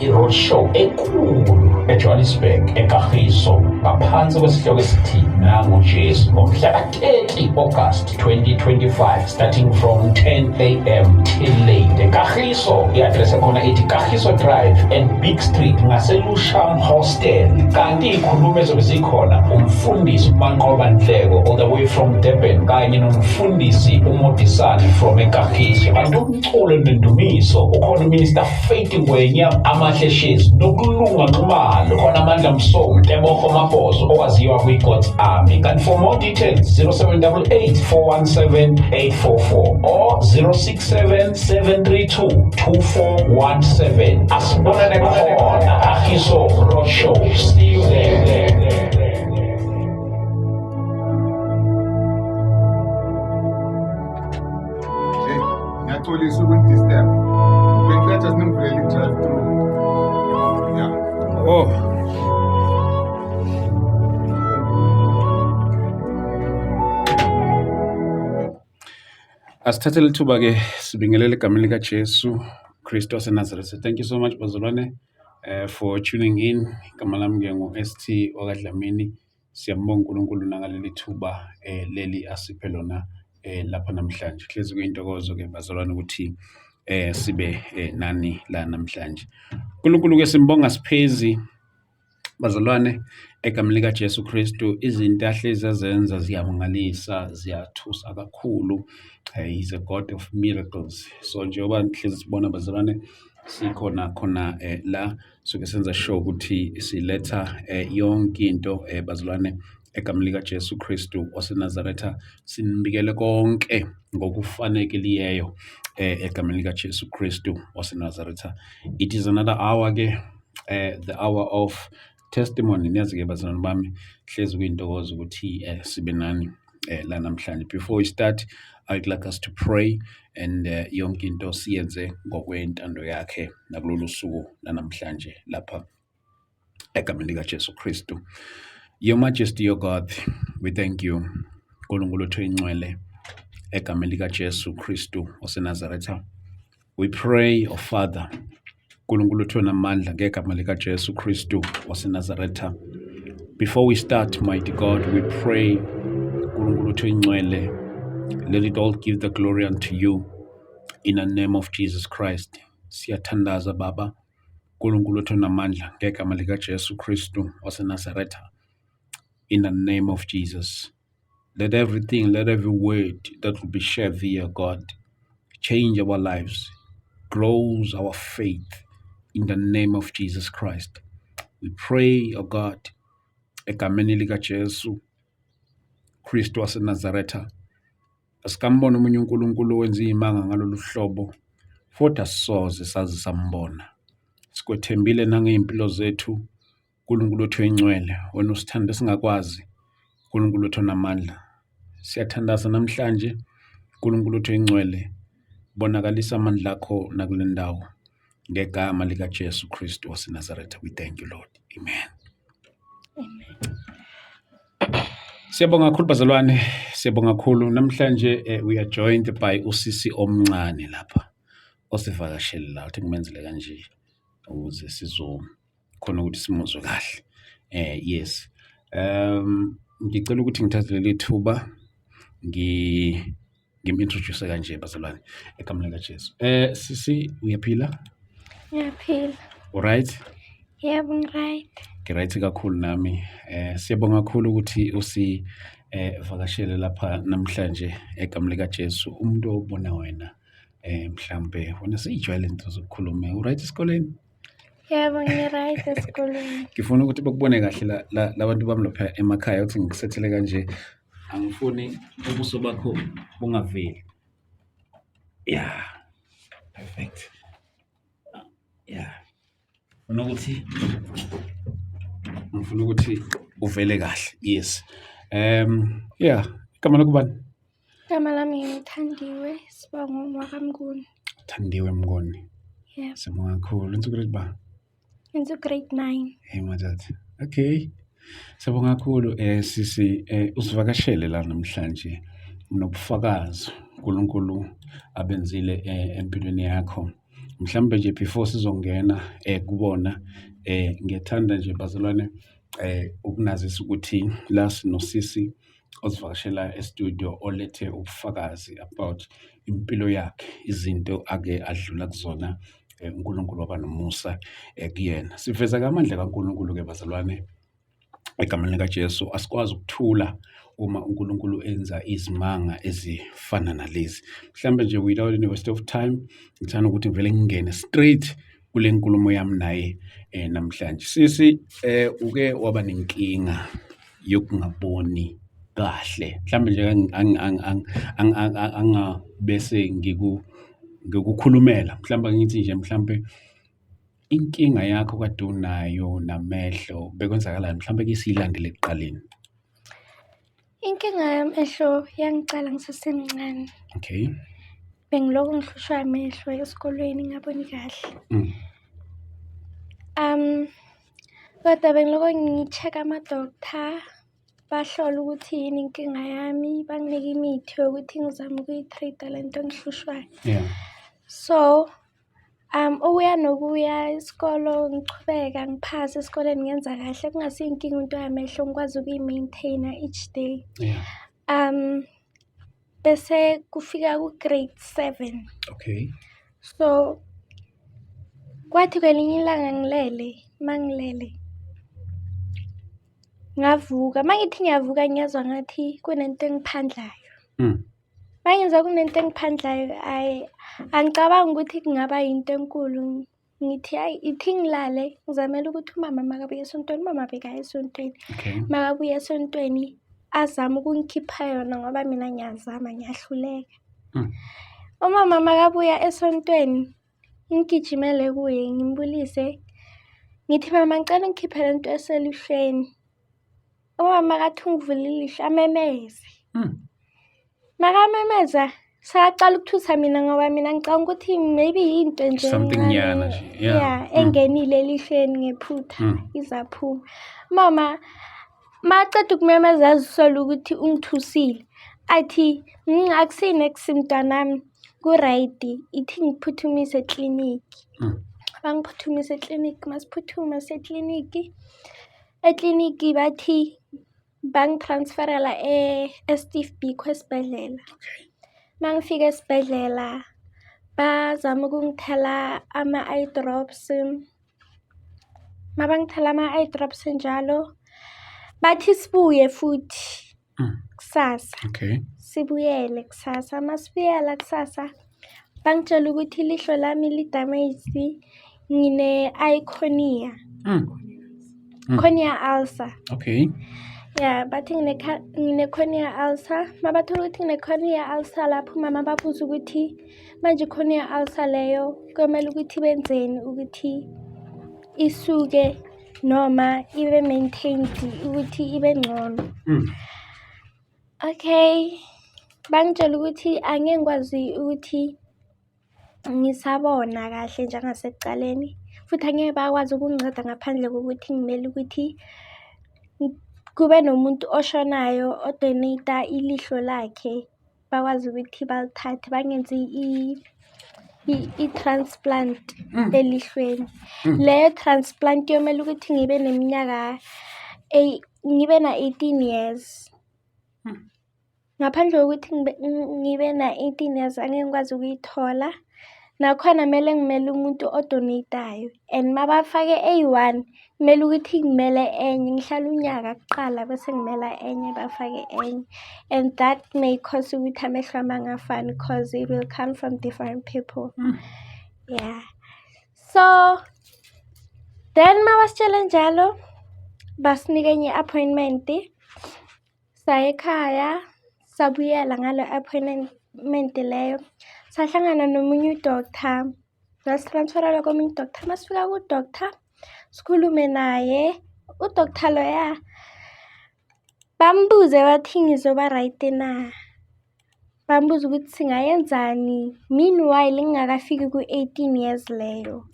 i-road show enkulu eJohannesburg eKagiso ngaphansi kwesihloko esithi Nangu Jesu ngomhla ka-30 August 2025 starting from 10 a.m. till late eKagiso. I-address yakhona ithi Kagiso Drive and Big Street ngaseLusham Hostel. Kanti ikhulume ezobe zikhona umfundisi uManqoba Nhleko all the way from Durban kanye nomfundisi uModisane from eKagiso. Kanti umculo nendumiso ukhona uMinister Faith Ngwenya, Amahle Shezi, Nokulunga Nxumalo, khona Amandla Msomi, Tebogo Mabhozo owaziwa kwi-God's Army. Kanti for more details, 0788 417 844 or 067 732 2417. Asibonane khona Kagiso Roadshow. See you there. Hey, ngiyaxolisa ukunidisturb. Bengicela just ningivulele i-drive through. Yeah. Oh. Asithathe lithuba ke sibingelele egameni likaJesu Kristu waseNazaretha. Thank you so much bazalwane for tuning in. Igama lami ke ngu-ST wakaDlamini. Siyambonga uNkulunkulu nangaleli thuba leli asiphe lona lapha namhlanje. Hlezi kuyintokozo ke bazalwane ukuthi sibe nani la namhlanje. uNkulunkulu ke simbonga siphezi bazalwane egameni likaJesu Kristu. Izinto ahlezi azenza ziyamangalisa, ziyathusa kakhulu. He's a God of miracles. So njengoba hlezi sibona bazalwane, sikhona khona la suke senza sure ukuthi siletha yonke into bazalwane egameni likaJesu Kristu waseNazaretha, sinibikele konke ngokufanekeliyeyo egameni likaJesu Kristu waseNazaretha. It is another hour ke, the hour of testimony. Niyazi ke bazalwane bami, hlezi kuyintokozo ukuthi sibe nani la namhlanje. Before we start, I'd like us to pray and yonke into siyenze ngokwentando yakhe nakulolu suku lanamhlanje lapha egameni likaJesu Kristu. Your Majesty, your God, we thank you. Nkulunkulu wethu oyingcwele, egameni likaJesu Kristu waseNazaretha. We pray, oh Father, Nkulunkulu wethu onamandla, ngegama likaJesu Kristu waseNazaretha. Before we start, mighty God, we pray, Nkulunkulu wethu oyingcwele, let it all give the glory unto you in the name of Jesus Christ. Siyathandaza Baba, Nkulunkulu wethu onamandla, ngegama likaJesu Kristu waseNazaretha. In the name of Jesus. Let everything, let every word that will be shared here, God, change our lives, grows our faith in the name of Jesus Christ. We pray, oh God, egameni likaJesu Kristu waseNazaretha. Asikambona omunye uNkulunkulu owenza iy'manga ngalolu hlobo, futhi asisoze saze sambona. Sikwethembile nangey'mpilo zethu, Nkulunkulu wethu oyingcwele, wena usithanda singakwazi, Nkulunkulu wethu onamandla. Siyathandaza namhlanje, Nkulunkulu wethu oyingcwele, bonakalisa amandla akho nakule ndawo. Ngegama likaJesu Kristu waseNazaretha, we thank you, Lord. Amen. Siyabonga kakhulu bazalwane, siyabonga kakhulu. Namhlanje we are joined by usisi omncane lapha osivakashele la, uthi ngimenzele kanje ukuze sizo khona ukuthi simuzwe kahle. Yes. Ngicela ukuthi ngithathe leli thuba ngim-introduce kanje bazalwane egameni likaJesu. Sisi, uyaphila? Ngiyaphila. Alright? Yebo, ngi-right. Ngi-right kakhulu nami. Siyabonga kakhulu ukuthi usi vakashele lapha namhlanje egameni likaJesu. Umuntu obona wena mhlambe wena seyijwayele into zokukhuluma. Uright esikoleni? Yebo, ngi-right esikolweni. Ngifuna ukuthi bakubone kahle la labantu bami lapha emakhaya ukuthi ngikusethele kanje. Angifuni ubuso bakho bungaveli. Yeah. Perfect. Yeah. Ngifuna ukuthi uvele kahle. Yes. Yeah, igama lakho bani? Igama lami ngithandiwe Sibongo wakaMnguni. Thandiwe Mnguni. Yebo. Sibonga kakhulu. Wenza grade ba? Ngenza grade 9. Hey madoda. Okay. Siyabonga kakhulu sisi, usivakashele la namhlanje unobufakazi uNkulunkulu abenzile empilweni yakho. Mhlawumbe nje before sizongena kubona, ngiyathanda nje bazalwane ukunazisa ukuthi la sinosisi osivakashela e-studio olethe ubufakazi about impilo yakhe, izinto ake adlula kuzona, uNkulunkulu waba nomusa kuyena. Siveza-ke amandla kaNkulunkulu-ke bazalwane egameni likaJesu. Asikwazi ukuthula uma uNkulunkulu enza izimanga ezifana nalezi. Mhlawumbe nje without any waste of time, ngithanda ukuthi ngivele ngingene straight kule nkulumo yami naye namhlanje. Sisi, uke waba nenkinga yokungaboni kahle. Mhlawumbe nje angabese ngikukhulumela, mhlawumbe ngithi nje mhlawumbe inkinga yakho kade unayo namehlo bekwenzakalani, mhlawumbe ke siyilandele ekuqaleni. Inkinga yamehlo yangicala ngisasemncane. Okay. Bengilokhu ngihlushwa amehlo esikolweni ngingaboni kahle. Kodwa bengiloko ngi-check-a ama-doctor, bahlole ukuthi yini inkinga yami, banginike imithi yokuthi ngizame ukuyi-treat-a le nto engihlushwayo. So, ukuya nokuya isikolo ngichubeka ngiphase esikoleni ngenza kahle kungasiyo inkinga into yamehlo ngikwazi ukuyi-maintain-a each day. Bese kufika ku-grade 7. So, kwathi kwelinye ilanga ngilele, mangilele ngavuka, mangithi ngiyavuka ngiyezwa ngathi kunento engiphandlayo. Mangizwa kunento engiphandlayo, hhayi angicabangi ukuthi kungaba yinto enkulu. Ngithi hhayi ithi ngilale ngizamele ukuthi umama makabuya esontweni, umama bekaya esontweni. Makabuya esontweni azame ukungikhipha yona ngoba mina ngiyazama ngiyahluleka. Umama makabuya esontweni ngigijimele kuye ngimbulise ngithi, mama ngicela ungikhiphe le nto eselihlweni. Umama makathi ungivula ilihlo amemeze. Makamemeza sekaqala ukuthusa mina ngoba mina ngicabanga ukuthi maybe yinto nje Something encane, nyana nje, yeah. Yeah, engenile elihlweni ngephutha izaphuma. Mama maceda ukumemeza azisola ukuthi ungithusile. Athi, akusiyi-niks mntwanami, ku-right, ithi ngiphuthumise ekliniki. Bangiphuthumise ekliniki, masiphuthuma siye ekliniki, ekliniki bathi bangi-transfer-ela e-Steve Biko esibhedlela. Mangifika esibhedlela bazama ukungithela ama-eye drops. Mabangithela ama-eye drops njalo, bathi sibuye futhi kusasa. Sibuyele kusasa, masibuyela kusasa bangitshela ukuthi ilihlo lami li-damaged, ngine-eye cornea. Cornea ulcer. Yeah, bathi ngine-cornea ulcer. Mabathola ukuthi ngine-cornea ulcer lapho umama babuza ukuthi manje i-cornea ulcer leyo kuyomele ukuthi benzeni ukuthi isuke noma ibe maintained ukuthi ibe ngcono. Okay, bangitshela ukuthi angeke ngikwazi ukuthi ngisabona kahle njengasekucaleni futhi angeke bakwazi ukunginceda ngaphandle kokuthi ngimele ukuthi kube nomuntu oshonayo o-donate-a ilihlo lakhe bakwazi ukuthi balithathe bangenze i-transplant elihlweni. Leyo transplant kuyomele ukuthi ngibe neminyaka ngibe na-18 years. Ngaphandle kokuthi ngibe na-18 years angeke ngikwazi ukuyithola. Nakhona kumele ngimele umuntu o-donate-ayo and mabafake eyi-one kumele ukuthi ngimele enye, ngihlale unyaka kuqala bese ngimela enye bafake enye. And that may cause ukuthi amehlo ami angafani cause it will come from different people. Yeah. So then mabasitshele njalo basinika enye i-appointment. Saya ekhaya sabuyela ngalo appointment leyo. Sahlangana nomunye u-doctor, basi-transfer-ela komunye u-doctor. Masifika ku-doctor sikhulume naye, u-doctor loya bambuze bathi ngizoba right na. Bambuza ukuthi singayenzani meanwhile ngingakafiki ku-18 years leyo.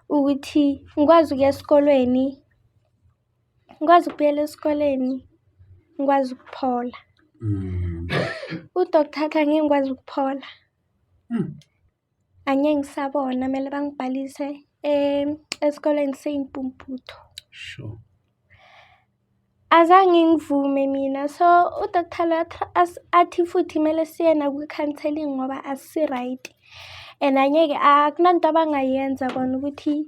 Ukuthi ngikwazi ukuya esikolweni, ngikwazi ukubuyela esikoleni, ngikwazi ukuphola. U-doctor athi angeke ngikwazi ukuphola. Angeke ngisabona kumele bangibhalise esikoleni sey'mpumputho. Sure. Azange ngivume mina so u-doctor lo athi futhi kumele siye nakwi-counselling ngoba asisi-right and angeke akunanto abangayenza kona ukuthi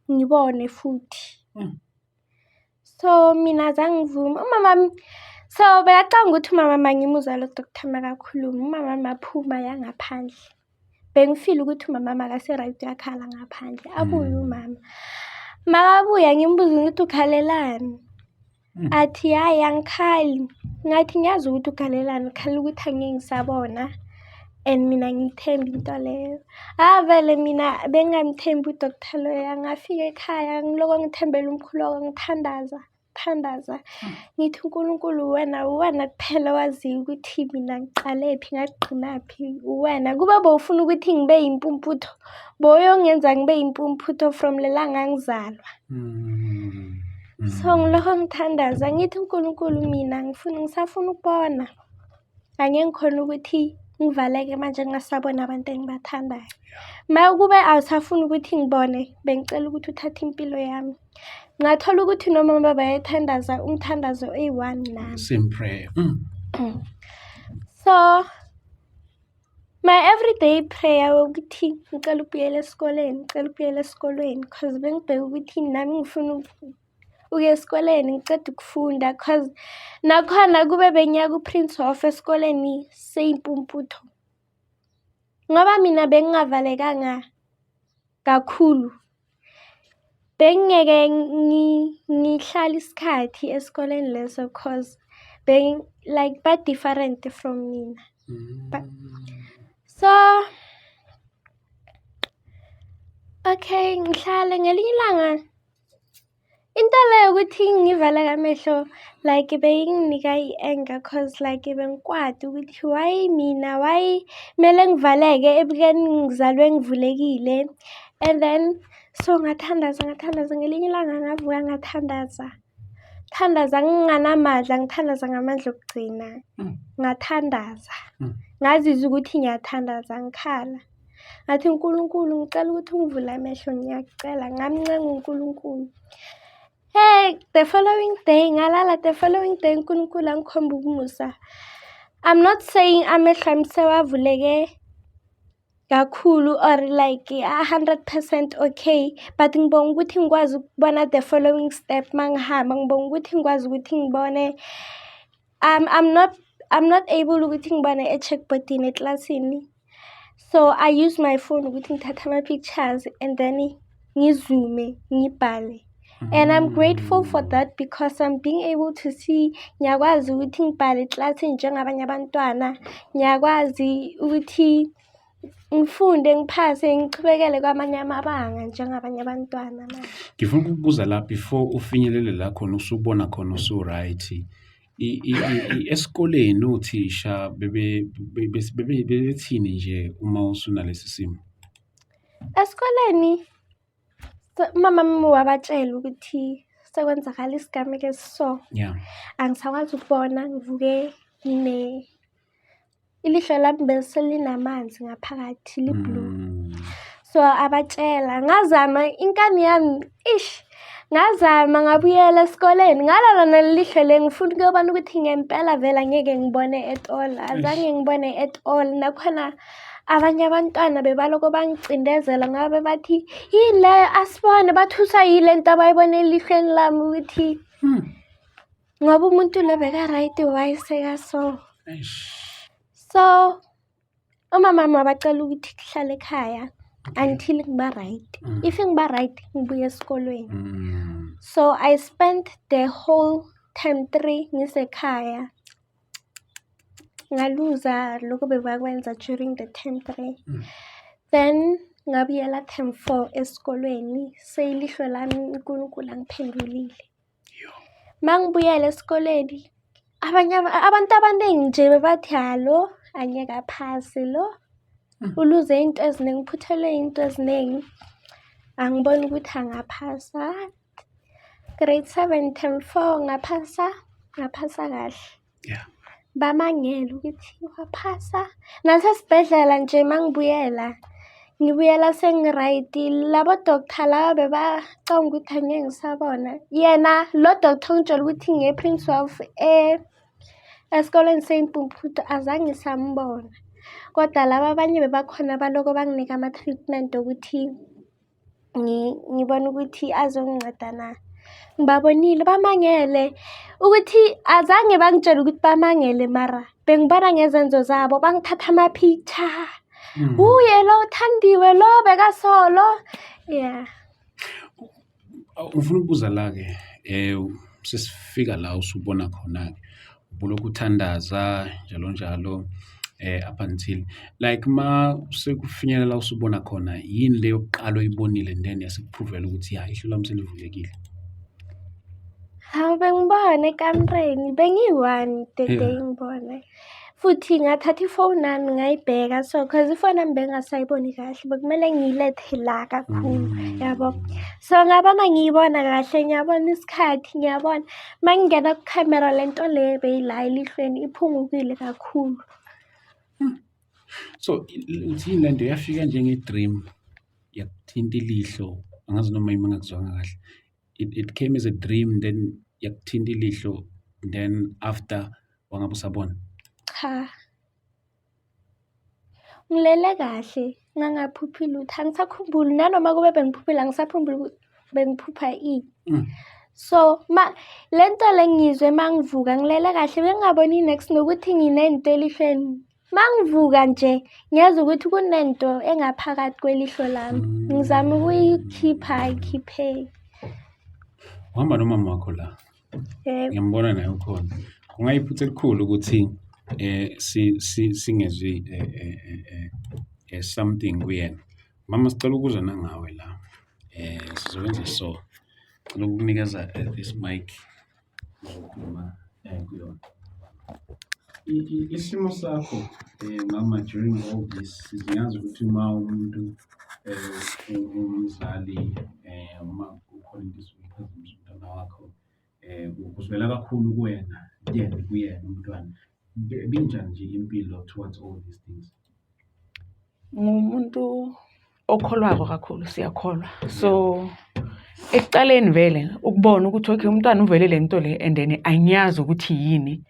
ngibone futhi. So mina azange ngivume. Umamami so bekacabanga ukuthi umamami angimuzwa lo doctor makakhuluma. Umamami waphuma waya ngaphandle. Bengifila ukuthi umamami akase-right uyakhala ngaphandle. Abuye umama. Makabuya ngimbuze ngithi ukhalelani? Athi hhayi angikhali. Ngathi ngiyazi ukuthi ukhalelani, ukhalela ukuthi angeke ngisabona and mina angiyithembi into leyo. Ah vele mina bengingamthembi u-doctor loya. Ngafika ekhaya ngiloko ngithembele umkhuleko ngithandaza, ngithandaza. Ngithi uNkulunkulu uwena, uwena kuphela owaziyo ukuthi mina ngiqalephi ngagqinaphi, uwena. Kube bowufuna ukuthi ngibe yimpumputho, bowuyongenza ngibe yimpumputho from lelanga ngizalwa. So ngilokho ngithandaza ngithi uNkulunkulu mina ngifuna ngisafuna ukubona. Angeke ngikhone ukuthi ngivaleke manje ngingasaboni abantu engibathandayo. Ma kube awusafuni ukuthi ngibone, bengicela ukuthi uthathe impilo yami. Ngathola ukuthi nomama bayathandaza umthandazo eyi-one nami. Same prayer. So my everyday prayer ukuthi ngicela ukubuyela esikoleni, ngicela ukubuyela esikolweni cause bengibheka ukuthi nami ngifuna ukuya esikoleni ngiceda ukufunda cause nakhona kube bengiya ku-Prince Hof esikoleni seyimpumputho. Ngoba mina bengingavalekanga kakhulu, bengingeke ngihlale isikhathi esikoleni leso cause like ba-different from mina. So okay ngihlale ngelinye ilanga into le yokuthi ngivaleke amehlo like beyinginika i-anger cause like bengikwata ukuthi why mina, why kumele ngivaleke ebukeni ngizalwe ngivulekile. And then so ngathandaza ngathandaza ngelinye ilanga ngavuka ngathandaza. Thandaza nginganamandla ngithandaza ngamandla okugcina. Ngathandaza. Ngazizwa ukuthi ngiyathandaza ngikhala. Ngathi uNkulunkulu ngicela ukuthi ungivule amehlo ngiyakucela, ngamncenga uNkulunkulu. Hey, the following day ngalala the following day uNkulunkulu angikhomba umusa. I'm not saying amehlo ami sewavuleke kakhulu or like 100% okay, but ngibonga ukuthi ngikwazi ukubona the following step mangihamba, ngibonga ukuthi ngikwazi ukuthi ngibone I'm not able ukuthi ngibone e-checkboard-ini eklasini. So I use my phone ukuthi ngithathe ama-pictures and then ngizoome ngibhale. And I'm grateful for that because I'm being able to see, ngiyakwazi ukuthi ngibhale eklasini njengabanye abantwana. Ngiyakwazi ukuthi ngifunde ngiphase ngichubekele kwamanye amabanga njengabanye abantwana manje. Ngifuna ukukubuza la before ufinyelele la khona usubona khona usu-right. Esikoleni othisha bebethini nje uma usunalesi simo? Esikoleni umamami wabatshela ukuthi sekwenzakala isigameko esiso. Angisakwazi ukubona ngivuke ilihlo lami beselinamanzi ngaphakathi li-blue. So abatshela ngazama inkani yami ish ngazama ngabuyela esikoleni ngalala naleli lihlo le ngifuna ukuyobona ukuthi ngempela vele angeke ngibone at all. Azange ngibone at all. Nakhona abanye abantwana bebaloko bangicindezela ngabe bathi yini leyo asibone bathuswa yile nto abayibona elihlweni lami ukuthi ngoba umuntu lo beka-right why seka-so. Eish. So umamami wabacela ukuthi kuhlale ekhaya until ngiba right. If ngiba right ngibuye esikolweni. So I spent the whole term 3 ngisekhaya. Ngaluza lokho bebakwenza during the term 3. Then ngabuyela term 4 esikolweni seyilihlo lami uNkulunkulu angiphendulile. Mangibuyela esikoleni abanye abantu abaningi nje bebathi ha lo angeke aphase lo uluze into eziningi uphuthelwe into eziningi angiboni ukuthi angaphasa. Grade 7 term 4 ngaphasa ngaphasa kahle. Bamangele ukuthi waphasa. Nasesibhedlela nje mangibuyela Ngibuyela sengi-right. Labo doctor laba bebacabanga ukuthi angeke ngisabona. Yena lo doctor ongitshela ukuthi ngiye e-Prince Ralph esikolweni sey'mpumputhe azange ngisambona. Kodwa laba abanye bebakhona baloko banginika ama-treatment okuthi ngibone ukuthi azonginceda na. Ngibabonile bamangele ukuthi azange bangitshele ukuthi bamangele mara bengibona ngezenzo zabo bangithatha ama-picture. Uye lo uThandiwe lo bekasolo, ya. Ngifuna ukubuza la-ke sesifika la usubona khona-ke ubulokhu uthandaza njalo njalo up until like ma sekufinyelela usubona khona yini le yokuqala oyibonile and then yasikuphrovela ukuthi ya ihlo lami selivulekile? Hawu, bengibona ekamereni bengiyi-one the day ngibona. Futhi ngathatha ifoni yami ngayibheka so cause ifoni yami bengingasayiboni kahle bekumele ngiyilethe la kakhulu yabo. So ngabona ngiyibona kahle ngiyabona isikhathi ngiyabona uma ngingena kukhamera le nto le beyila elihlweni iphungukile kakhulu. So uthi yini lento yafika njenge-dream yakuthinta ilihlo, angazi noma yimi engakuzwanga kahle. It came as a dream then yakuthinta ilihlo then after wangabe usabona? Cha. Ngilele kahle ngangaphuphi lutho angisakhumbuli nanoma kube bengiphuphile angisakhumbuli bengiphupha ini. So ma le nto le ngiyizwe uma ngivuka ngilele kahle bengingaboni niks nokuthi nginento elihlweni. Uma ngivuka nje ngiyazi ukuthi kunento engaphakathi kwelihlo lami. Ngizama ukuyikhipha ayikhipheki. Uhamba nomama wakho la? Yebo. Ngiyambona naye ukhona. Kungayiphutha elikhulu ukuthi singezwi something kuyena. Mama sicela ukuzwa nangawe la. Sizokwenza so. Cela ukukunikeza this mic uzokhuluma kuyona. Isimo sakho mama during all this, ngiyazi ukuthi uma umuntu umzali uma kukhona into esuke iphazamisa umntwana wakho kuzwela kakhulu kuwena than kuyena umntwana. Ibinjani nje impilo towards all these things? Ngumuntu okholwako kakhulu, siyakholwa. So ekucaleni vele ukubona ukuthi okay umntwana uvele le nto le and then angiyazi ukuthi yini,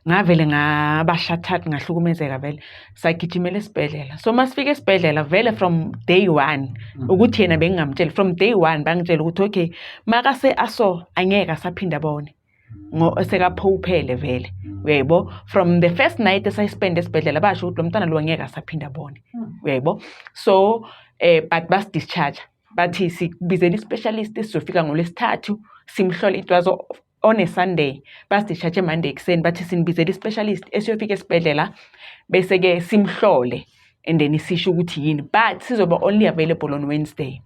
ngavele ngaba shattered ngahlukumezeka vele. Sagijimela esibhedlela. So masifika esibhedlela vele from day one ukuthi yena bengingamtsheli, from day one bangitshela ukuthi okay makase aso angeke asaphinda abone. Sekaphowuphele vele, uyayibo? From the first night esayispend esibhedlela basho ukuthi lo mntwana lo angeke asaphinda abone, uyayibo? So but basi-discharge bathi sikubizela i-specialist sizofika ngolwesithathu simhlole. It was on a Sunday, basi-discharge Monday ekuseni bathi sinibizela i-specialist esiyofika esibhedlela bese-ke simhlole and then sisho ukuthi yini, but sizoba only available on Wednesday.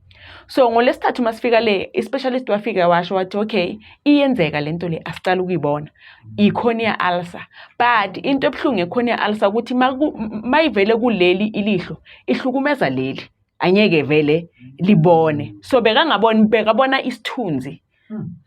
So ngolwesithathu masifika le, i-specialist wafika washo wathi okay iyenzeka le nto le, asicala ukuyibona i-cornea ulcer, but into ebuhlungu nge-cornea ulcer ukuthi mayivele kuleli ilihlo ihlukumeza leli, angeke vele libone. So bekangaboni, bekabona isithunzi.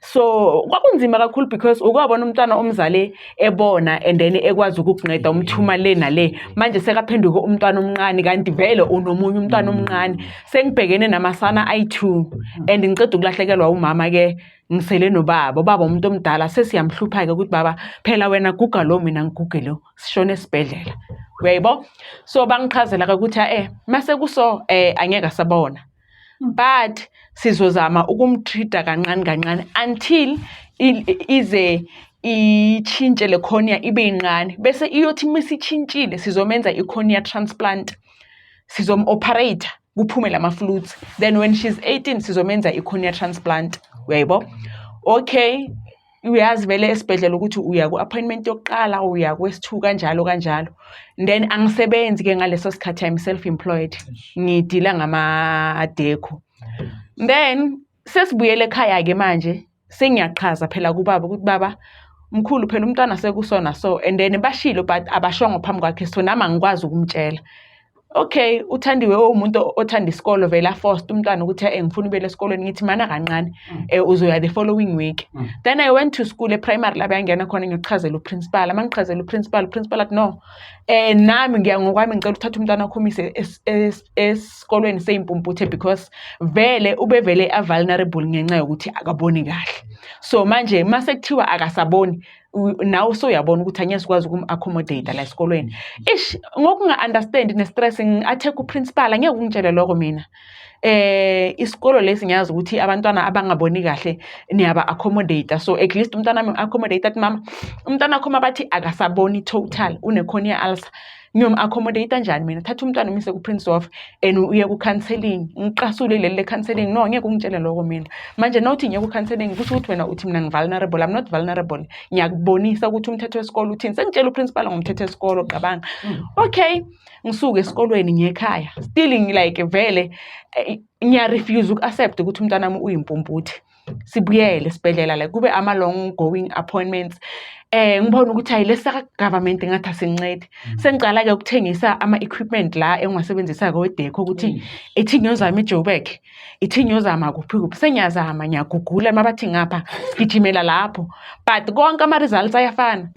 So kwakunzima kakhulu because ukwabona umntwana omzali ebona and then ekwazi ukukunceda umthuma le nale, manje sekaphenduke umntwana omncane kanti vele unomunye umntwana omncane. Sengibhekene namasana ayi-2 and ngiceda ukulahlekelwa umama-ke, ngisele nobaba. Ubaba umuntu omdala, sesiyamhlupha-ke ukuthi baba phela wena guga lo mina ngiguge lo, sishone esibhedlela, uyayibo? So bangichazela-ke ukuthi mase kuso angeke asabona, but sizozama ukumtreat-a kancane kancane until ize itshintshe le cornea ibe yincane, bese iyothi misitshintshile sizomenza i-cornea transplant, sizom-operate kuphume lama-fluids, then when she's 18 sizomenza i-cornea transplant, uyayibo? Okay, uyazi vele esibhedlela ukuthi uya ku-appointment yokuqala, uya kwesi-2 kanjalo kanjalo. Then angisebenzi-ke ngaleso sikhathi, I'm self-employed, ngidila ngama-decor. Then sesibuyele ekhaya-ke manje, sengiyaqhaza phela kubaba ukuthi baba mkhulu phela umntwana sekusona so, and then bashilo but abashongo phambi kwakhe, so nami angikwazi ukumtshela. Okay, uThandiwe uwumuntu othanda isikolo vele a-forced umntwana ukuthi ngifuna ubuyele esikolweni. Ngithi mana kancane, uzoya the following week. Then I went to school e-primary la beyangena khona, ngiyochazela u-principal. Uma ngichazela u-principal, u-principal athi no, nami ngiya ngokwami, ngicela uthathe umntwana wakho umise esikolweni sey'mpumputhe because vele ubevele a-vulnerable ngenxa yokuthi akaboni kahle. So manje mase kuthiwa akasaboni, nawe usuyabona ukuthi angeke sikwazi ukum-accommodate la esikolweni. Ish, ngokunga-understand ne-stress ngi-attack u-principal, angeke ungitshele lokho mina. Isikolo lesi ngiyazi ukuthi abantwana abangaboni kahle niyaba-accommodate, so at least umntwana wami accommodate. Athi mama, umntwana wakho mabathi akasaboni total, une-cornea ulcer, ngiyom-accommodate kanjani mina? Thatha umntwana umise ku-Prince and uye ku-counselling. Ngiqasule leli le-counselling, no, angeke ungitshele lokho mina. Manje nawuthi ngiye ku-counselling, kusho ukuthi wena uthi mina ngi-vulnerable. I'm not vulnerable. Ngiyakubonisa ukuthi umthetho wesikolo uthini. Sengitshela u-principal ngomthetho wesikolo, qabanga. Okay, ngisuke esikolweni ngiye ekhaya. Still like vele ngiya-refuse uku-accept ukuthi umntwana wami uyimpumputhe. Sibuyele esibhedlela, like kube ama-long going appointments. Ngibone ukuthi hayi, lesi saka-government ngathi asincedi. Sengicala-ke ukuthengisa ama-equipment la engiwasebenzisako we-decor ukuthi ithi ngiyozama i-Joburg, ithi ngiyozama kuphi kuphi. Sengiyazama, ngiyagugula, mabathi ngapha sigijimela lapho. But konke ama-results ayafana.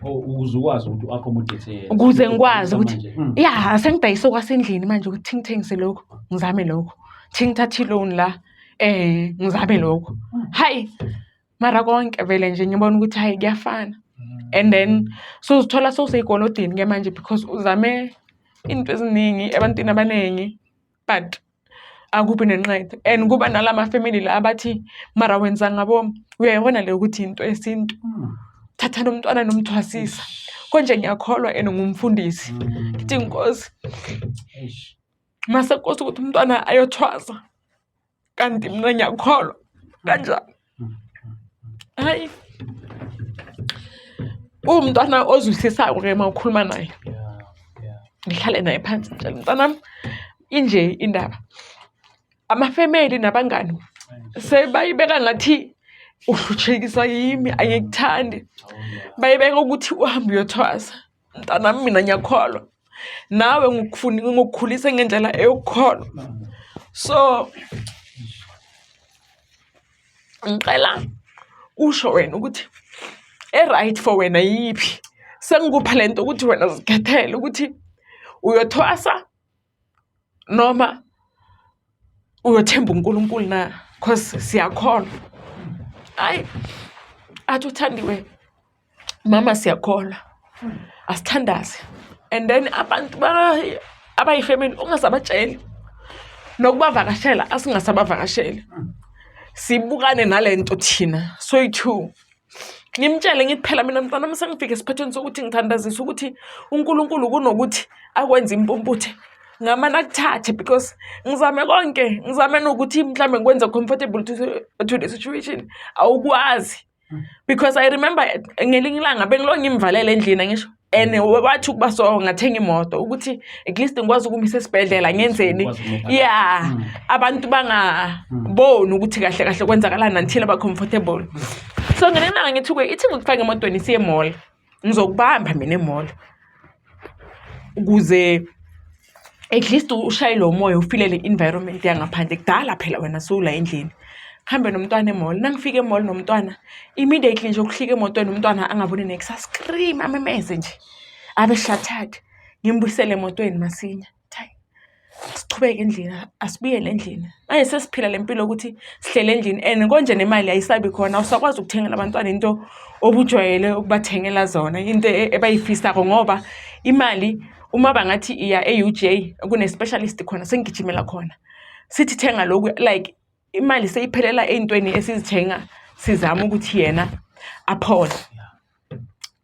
Oh, ukuze ukwazi ukuthi u-accommodate yena. Ukuze ngikwazi ukuthi Manje. Ya, sengidayisa okwasendlini manje ukuthi ngithengise lokhu, ngizame lokhu. Thi ngithathe i-loan la, ngizame lokhu. Hayi, mara konke vele nje ngibona ukuthi hayi, kuyafana. And then sowuzithola sowusey'kolodini ke manje because uzame into eziningi ebantwini abaningi but akubi nenqedo. And kuba nalama family la abathi mara wenza ngabomu. Uyayibona le ukuthi into yesintu. Thatha lo mntwana nomthwasisa. Konje ngiyakholwa and ngumfundisi. Ngithi Nkosi, Eish. mase Nkosi ukuthi umntwana ayothwasa kanti mina ngiyakholwa kanjani? Hayi, uwumntwana ozwisisako-ke uma ukhuluma naye. Ngihlale naye phansi, ngitshele umntanami inje indaba. Amafemeli nabangani sebayibeka ngathi uhlutshekiswa yimi, angikuthandi. Bayibeka ukuthi uhambe uyothwasa. Mntanami, mina ngiyakholwa, nawe ngikukhulise ngendlela eyokukholwa, so ngicela usho wena ukuthi e-right for wena yiphi. Sengikupha lento ukuthi wena zikhethele ukuthi uyothwasa noma uyothemba uNkulunkulu na, cause siyakholwa. Hayi, athi uThandiwe, mama, siyakholwa, asithandaze. And then abantu abayifemeli ungasabatsheli nokubavakashela, asingasabavakasheli, sibukane nalento thina soyi-two. Ngimtshele ngithi phela mina mntwana sengifike esiphethweni sokuthi ngithandazisa ukuthi uNkulunkulu kunokuthi akwenze impumputhe ngamane akuthathe, because ngizame konke, ngizame nokuthi mhlambe ngikwenze comfortable to the situation, awukwazi. Because I remember ngelinye ilanga bengilo ngimvalele endlini, angisho, and wathi ukuba so ngathenga imoto ukuthi at least ngikwazi ukumisa esibhedlela, ngenzeni. Ukwazi ukumupha. Ya, abantu bangaboni ukuthi kahle kahle kwenzakalani until aba-comfortable. So ngelinye ilanga ngithi kuye, ithi ngikufake emotweni siye e-mall, ngizokubamba mina e-mall ukuze at least ushaye lo moya, ufile le environment yangaphandle. Kudala phela wena sowula endlini. Kuhambe nomntwana e-mall. Nangifika e-mall nomntwana, immediately nje ukuhlika emotweni, umntwana angaboni nex, a-scream, amemeze nje, abe shattered. Ngimbuyisele emotweni masinya. Hayi, sichubeke endlini, asibuyele endlini. Manje sesiphila le mpilo ukuthi sihlele endlini and konje nemali ayisabi khona, awusakwazi ukuthengela abantwana into obujwayele ukubathengela zona, into ebayifisako, ngoba imali uma bangathi iya e-UJ kune-specialist khona, sengigijimela khona, sithi thenga lokhu. Like imali seyiphelela ey'ntweni esizithenga sizama ukuthi yena aphole.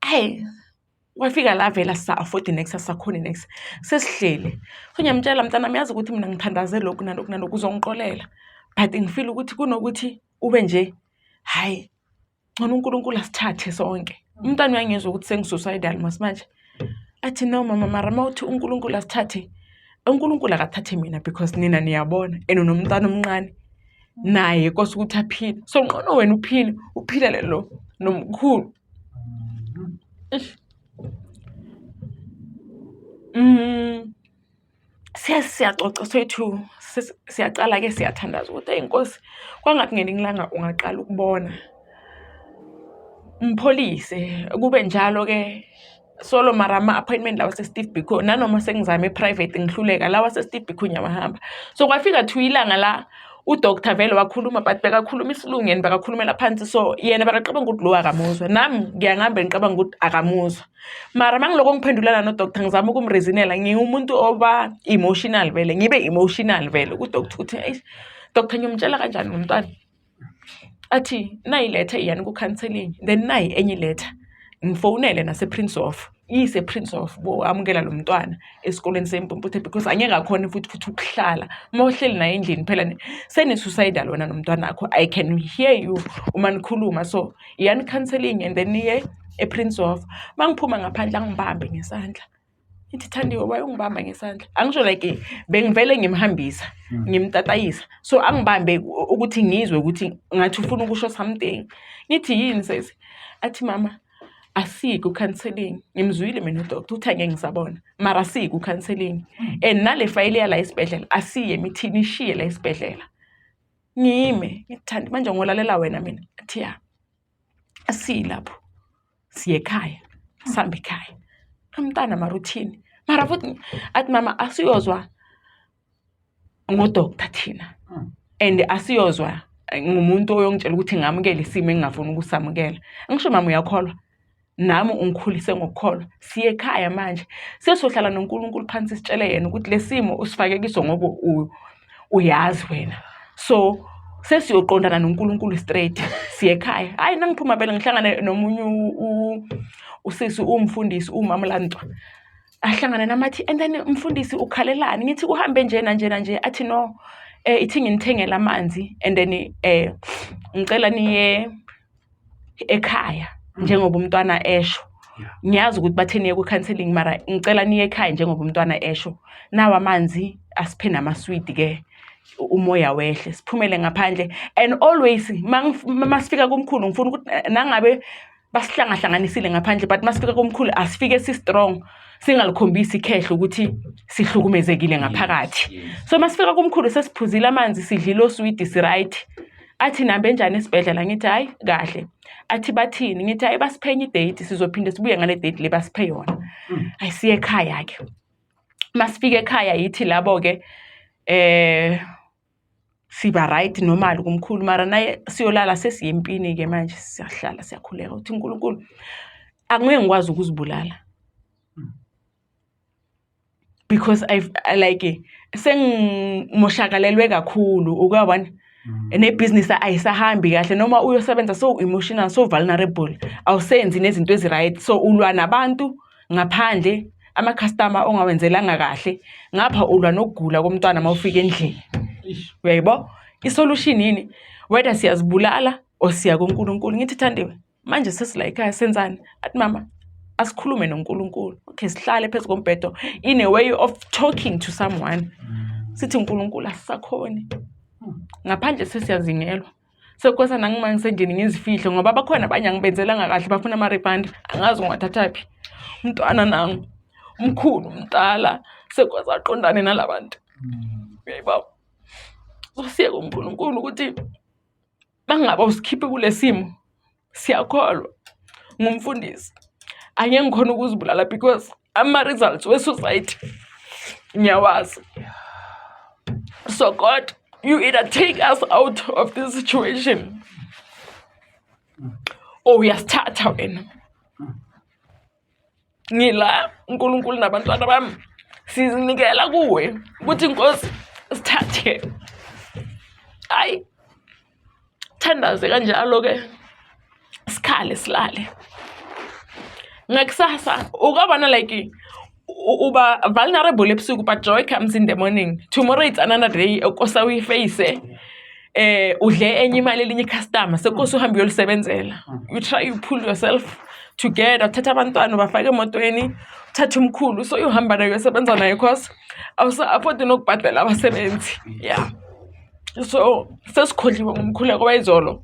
Hayi, wafika la vele asisa-afford nex, asisakhoni nex, sesihleli. So ngiyamtshela, mntanami, yazi ukuthi mina ngithandaze lokhu nalokhu nalokhu, uzongixolela, but ngifile ukuthi kunokuthi ube nje, hhayi, ngcono uNkulunkulu asithathe sonke. Umntwana uyangizwa ukuthi sengi-suicidal mos manje. Athi no mama, mara mawuthi uNkulunkulu asithathe, uNkulunkulu akathathe mina because nina niyabona and unomntwana omncane naye kose ukuthi aphile, so ngcono wena uphile, uphilele lo nomkhulu. Eish. Siyaxoxa soyi-two, siyacala-ke siyathandaza ukuthi eyi Nkosi, kwangathi ngelinye ilanga ungaqala ukubona. Mpholise, kube njalo-ke solo mara ama-appointment lawa ase-Steve Biko nanoma sengizame e-private ngihluleka lawa ase-Steve Biko ngiyawahamba. So kwafika to ilanga la u-doctor vele wakhuluma but bekakhuluma isilungu yena bekakhulumela phansi, so yena bekacabanga ukuthi lo akamuzwa, nami ngiyangihambe ngicabanga ukuthi akamuzwa. Mara uma ngiloko ngiphendulana no-doctor ngizama ukumreasonela, ngiwumuntu oba emotional vele, ngibe emotional vele ku-doctor ukuthi eish doctor ngiyomtshela kanjani ngomntwana. Athi nayi iletha iyani ku-counselling, then nayi enye iletha ngifowunele nase-Prince Hof, iyise e-Prince Hof amukela lo mntwana esikolweni sempumputhe because angeke akhone futhi futhi ukuhlala. Uma uhleli naye endlini phela seni-suicidal wena nomntwanakho, I can hear you uma nikhuluma, so iyani counselling and then niye e-Prince Hof. Uma ngiphuma ngaphandle angibambe ngesandla, ngithi Thandiwe why ungibamba ngesandla? Angisho like bengivele ngimhambisa ngimtatayisa, so angibambe ukuthi ngizwe ukuthi ngathi ufuna ukusho something. Ngithi yini sesi? Athi mama asiyi ku-counselling. Ngimzwile mina u-doctor uthi angeke ngisabona, mara asiyi ku-counselling and nale fayili yala esibhedlela asiye emithini, ishiye la esibhedlela. Ngime ngithi Thandi manje ngolalela wena mina? Athi ya, asiyi lapho, siye ekhaya, sihambe ekhaya. Umntana mara uthini? Mara futhi athi mama asiyozwa ngo-doctor thina and asiyozwa ngumuntu oyongitshela ukuthi ngamukele isimo engingafuni ukusamukela. Angisho mama uyakholwa? Nami ungikhulise ngokukholwa. Siye ekhaya manje, sesiyohlala noNkulunkulu phansi sitshele yena ukuthi le simo usifake kiso ngoba uyazi wena. So sesiyoqondana noNkulunkulu straight, siye ekhaya. Hhayi nangiphuma vele ngihlangane nomunye usisi uwumfundisi uwumama Lantwa. Ahlangane nami athi and then mfundisi ukhalelani? Ngithi kuhambe nje nanje nanje. Athi no, ithi nginithengele amanzi and then ngicela niye ekhaya njengoba umntwana esho. Ngiyazi ukuthi bathe niye ku-counselling mara ngicela niye ekhaya njengoba umntwana esho. Nawa amanzi asiphe namaswidi-ke umoya wehle, siphumele ngaphandle. And always masifika kumkhulu ngifuna ukuthi nangabe basihlangahlanganisile ngaphandle but masifika komkhulu asifike si-strong, singalikhombisi ikhehla ukuthi sihlukumezekile ngaphakathi. So masifika kumkhulu sesiphuzile amanzi, sidlile oswidi, si-right. Athi nihambe njani esibhedlela? Ngithi hhayi kahle. Athi bathini? Ngithi hhayi basiphe enye i-date, sizophinde sibuye ngale date le basiphe yona. Hhayi siye ekhaya-ke. Masifika ekhaya yithi labo-ke siba right normal kumkhulu mara naye siyolala sesiye empini-ke manje, siyahlala siyakhuleka ukuthi uNkulunkulu angeke ngikwazi ukuzibulala because I've like sengimoshakalelwe kakhulu, uyabona? Nebhizinisi ayisahambi kahle noma uyosebenza so emotional, so vulnerable, awusenzi nezinto ezi-right, so ulwa nabantu ngaphandle, ama-customer ongawenzelanga kahle, ngapha ulwa nokugula komntwana uma ufika endlini. Uyayibo? I-solution yini? Whether siyazibulala or siya kuNkulunkulu. Ngithi Thandiwe, manje sesila ekhaya senzani? Athi mama asikhulume noNkulunkulu. Okay, sihlale phezu kombhedo in a way of talking to someone. Sithi uNkulunkulu asisakhoni. Ngaphandle sesiyazingelwa. Sekukosa nangima ngisendlini ngizifihle ngoba bakhona abanye angibenzelanga kahle bafuna ama-refund, angazi ngiwathathaphi. Umntwana nangu, umkhulu mdala, sekwaze aqondane nalabantu. Uyayibo? So siye kuNkulunkulu ukuthi mangabe usikhiphe kule simo, siyakholwa ngumfundisi. Angeke ngikhone ukuzibulala because ama-results we-suicide ngiyawazi. So God, you either take us out of this situation or uyasithatha wena. Ngila uNkulunkulu nabantwana bami sizinikela kuwe ukuthi Nkosi sithathe. Hayi thandaze kanjalo ke, sikhale silale. Ngakusasa ukabona like uba vulnerable ebusuku but joy comes in the morning. Tomorrow it's another day okosa uyi-face. Udle enye imali elinye i-customer sekose uhambe uyolisebenzela. You try, you pull yourself together, uthatha abantwana ubafake emotweni, uthathe umkhulu so uyohamba naye uyosebenza naye cause awusa-afford nokubhadela abasebenzi. Yeah. So sesikhohliwe ngomkhuleko wayizolo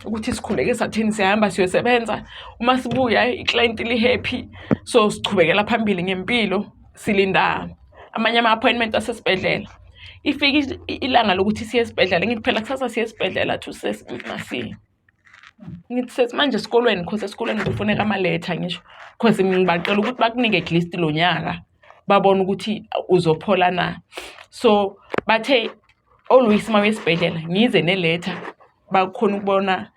ukuthi sikhuleke sathini, siyahamba siyosebenza, uma sibuya i-client li-happy, so sichubekela phambili ngempilo, silinda Amanye ama-appointment asesibhedlela. Ifike ilanga lokuthi siye esibhedlela, ngithi phela kusasa siye esibhedlela, athi usesi masiye. Ngithi sesi manje esikolweni cause esikolweni kufuneka amaletha ngisho cause ngibacela ukuthi bakunike at least lo nyaka babone ukuthi uzophola na. So bathe always uma uya esibhedlela ngize neletha bakhona ukubona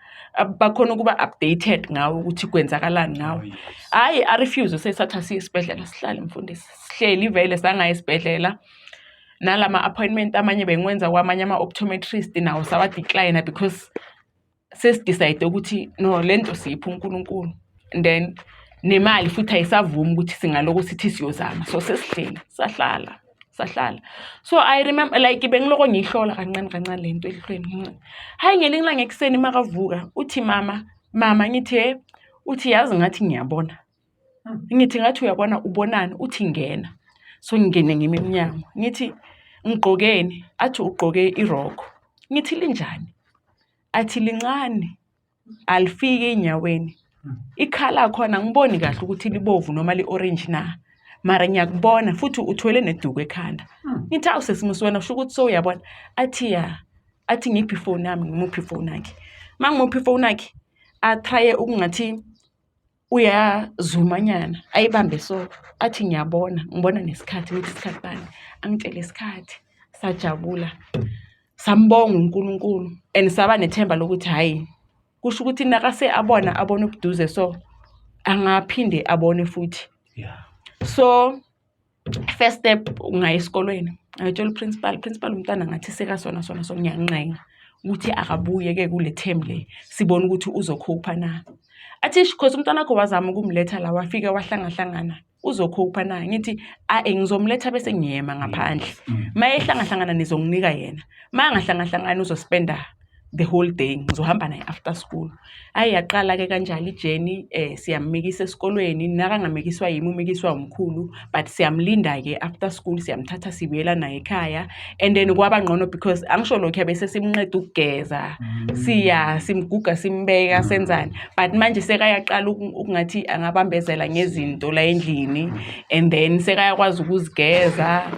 bakhona ukuba updated ngawe ukuthi kwenzakalani ngawe. Hhayi a-refuse sesathi asiye esibhedlela sihlale mfundisi. Sihleli vele sangaya esibhedlela. Nalama appointment amanye bengiwenza kwamanye ama-optometrist nawo sawa-decline-a because sesi-decide ukuthi no le nto siyipha uNkulunkulu. And then nemali futhi ayisavumi ukuthi singalokhu sithi siyozama. So sesihleli sahlala sahlala. So I remember like bengiloko ngiyihlola kancane kancane le nto elihlweni kancane. Hhayi ngelinye ilanga ekuseni makavuka uthi mama, mama ngithi he, uthi yazi ngathi ngiyabona. Ngithi ngathi uyabona ubonani? Uthi ngena. So ngingene ngime emnyango ngithi ngigqokeni? Athi ugqoke irokho. Ngithi linjani? Athi lincane alifiki ey'nyaweni. Ikhala khona angiboni kahle ukuthi libovu noma li-orange na, mara ngiyakubona futhi uthwele neduku ekhanda. Ngithi awu sesi musi wena kusho ukuthi sewuyabona. Athi ya, athi ngiphe ifoni yami ngimuphe ifoni yakhe. Uma ngimupha ifoni yakhe a-try-e ukungathi uyazumanyana ayibambe so, athi ngiyabona ngibona nesikhathi ngithi isikhathi bani? Angitshele isikhathi sajabula. Sambonga uNkulunkulu and saba nethemba lokuthi hhayi kusho ukuthi nakase abona abone ubuduze so angaphinde abone futhi. Yeah. So first step ungaya esikolweni ngayotshela u-principal, principal umntwana ngathi sekasona sona so ngiyancenga ukuthi akabuye-ke kule term le sibone ukuthi uzokhopha na. Athi eish cause umntwana wakho wazama ukumletha la wafika wahlangahlangana uzokhopha na? Ngithi a-e ngizomletha bese ngiyema ngaphandle. Uma ehlangahlangana nizonginika yena, uma angahlangahlangani uzospenda the whole day ngizohamba naye after school. Hhayi yaqala-ke kanjalo i-journey siyamikisa esikolweni nakangamikiswa yimi umikiswa umkhulu but siyamlinda-ke after school siyamthatha sibuyela naye ekhaya and then kwaba ngcono because angisho lokhuya bese simnqeda ukugeza siya simguga simbeka senzani but manje sekayaqala ukungathi angabambezela ngezinto la endlini and then sekayakwazi ukuzigeza.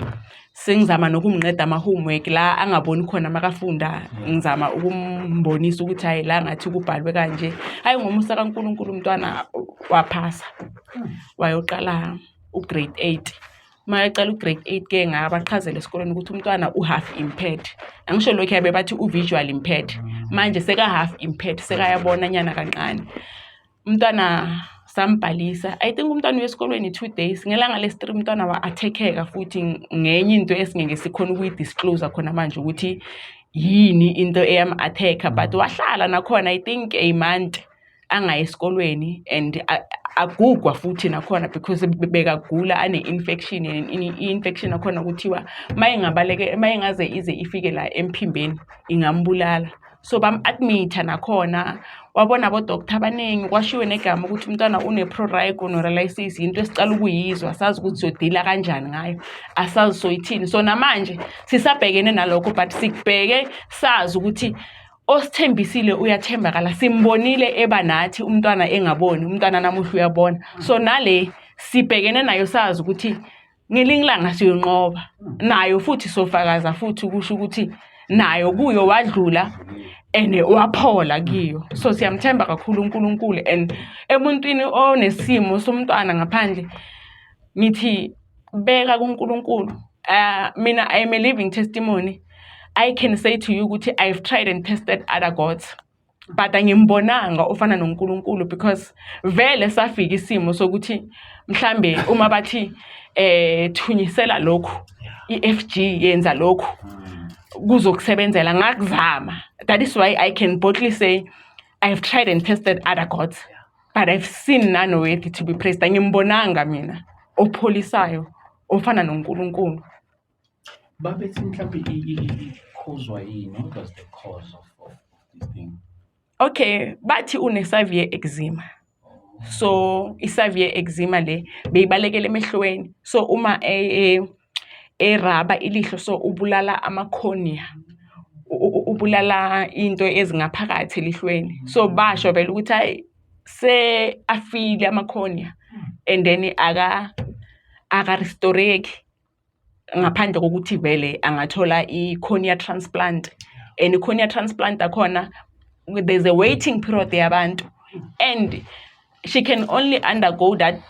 Sengizama nokumnqeda ama-homework la angaboni khona makafunda ngizama ukumbonisa ukuthi hhayi la ngathi kubhalwe kanje. Hhayi ngomusa kaNkulunkulu umntwana waphasa wayoqala u-grade 8. Uma eqala u-grade 8-ke ngabachazela esikoleni ukuthi umntwana u-half impaired. Angisho lokhuya bebathi u-visual impaired, manje seka-half impaired sekayabona nyana kancane. Umntwana sambhalisa, I think umntwana uye esikolweni 2 days, ngelanga lesi-3 umntwana wa-attack-eka futhi ngenye into esingeke sikhone ukuyi-disclose khona manje ukuthi yini into eyam-attack-a but wahlala nakhona I think a month angayi esikolweni and agugwa futhi nakhona because bekagula ane-infection and i-infection yakhona kuthiwa uma ingabaleke uma ingaze ize ifike la emphimbeni ingambulala. So bam-admit-a nakhona wabona abo-doctor abaningi kwashiwo negama ukuthi umntwana une-prurigo nodularis into esicala ukuyizwa asazi ukuthi siyodila kanjani ngayo asazi soyithini. So namanje sisabhekene nalokho but sikubheke sazi ukuthi osithembisile uyathembakala simbonile eba nathi umntwana engaboni umntwana namuhla uyabona. So nale sibhekene nayo sazi ukuthi ngelinye ilanga siyonqoba nayo futhi sofakaza futhi kusho ukuthi nayo kuyo wadlula and waphola kiyo. So siyamthemba kakhulu uNkulunkulu and emuntwini onesimo somntwana ngaphandle ngithi beka kuNkulunkulu. Mina I am a living testimony. I can say to you ukuthi I've tried and tested other gods but angimbonanga ofana noNkulunkulu because vele safika isimo sokuthi mhlambe uma bathi thunyisela lokhu i-F_G yenza lokhu kuzokusebenzela ngakuzama. That is why I can boldly say I've tried and tested other gods but I've seen none worthy to be praised. Angimbonanga mina opholisayo ofana noNkulunkulu. Babethi mhlampe ikhuzwa yini? What was the cause of this thing? Okay, bathi une-severe eczema. So i-severe eczema le beyibalekela emehlweni. So uma eraba ilihlo so ubulala ama-cornea. Ubulala into ezingaphakathi elihlweni. So basho vele ukuthi hayi se afile ama-cornea and then aka-restore-eki. Ngaphandle kokuthi vele angathola i-cornea transplant, and i-cornea transplant akhona there's a waiting period yabantu, and she can only undergo that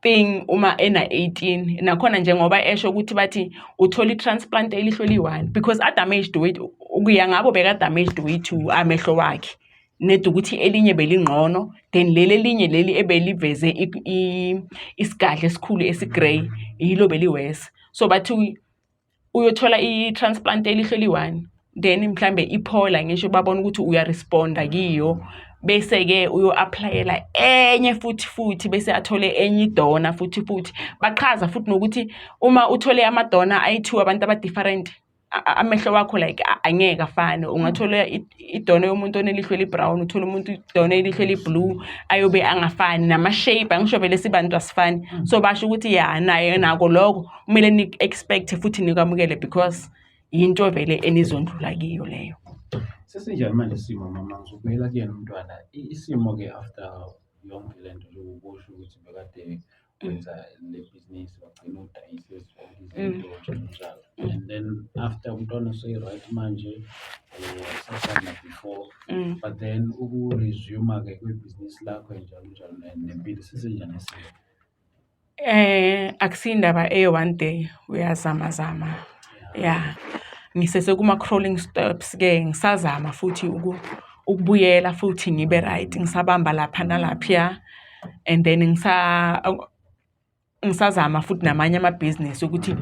thing uma ena-18. Nakhona njengoba esho ukuthi bathi uthola i-transplant elihlo eliyi-one because a-damaged with ukuya ngabo beka-damaged with amehlo wakhe nedi ukuthi elinye belingqono, then leli elinye leli ebeliveze isigadla esikhulu esi-grey yilo beli-worse. So bathi uyothola i-transplant elihlo eliyi-one, then mhlambe iphola, ngisho babona ukuthi uyaresponda kiyo, bese-ke uyo-apply-ela enye futhi bese athole enye i-donor futhi. Bachaza futhi nokuthi uma uthole ama-donor ayi-two, abantu aba-different, amehlo wakho like angeke afane. Ungathola i-donor yomuntu onelihlo eli-brown, uthole umuntu i-donor elihlo eli-blue, ayobe angafani nama-shape. Angisho vele sibantu asifani. So basho ukuthi ya, naye nako lokho kumele ni-expect futhi nikwamukele because yinto vele enizondlula kiyo leyo. Sesinjani manje isimo, mama? Ngizobuyela kuyena umntwana. Isimo-ke after yonke le nto, njengoba usho ukuthi bekade wenza le bhizinisi, wagcina udayise zonke izinto njalo njalo, and then after umntwana use-right manje, asafani na-before, but then uku-resume-ke kwebhizinisi lakho njalo njalo nempilo, sesinjani isimo? Akusiyo indaba eye-one day, uyazama zama. Ya, ngisese kuma-crawling steps-ke, ngisazama futhi ukubuyela futhi ngibe right, ngisabamba lapha nalaphiya, and then ngisazama futhi namanye amabhizinisi ukuthi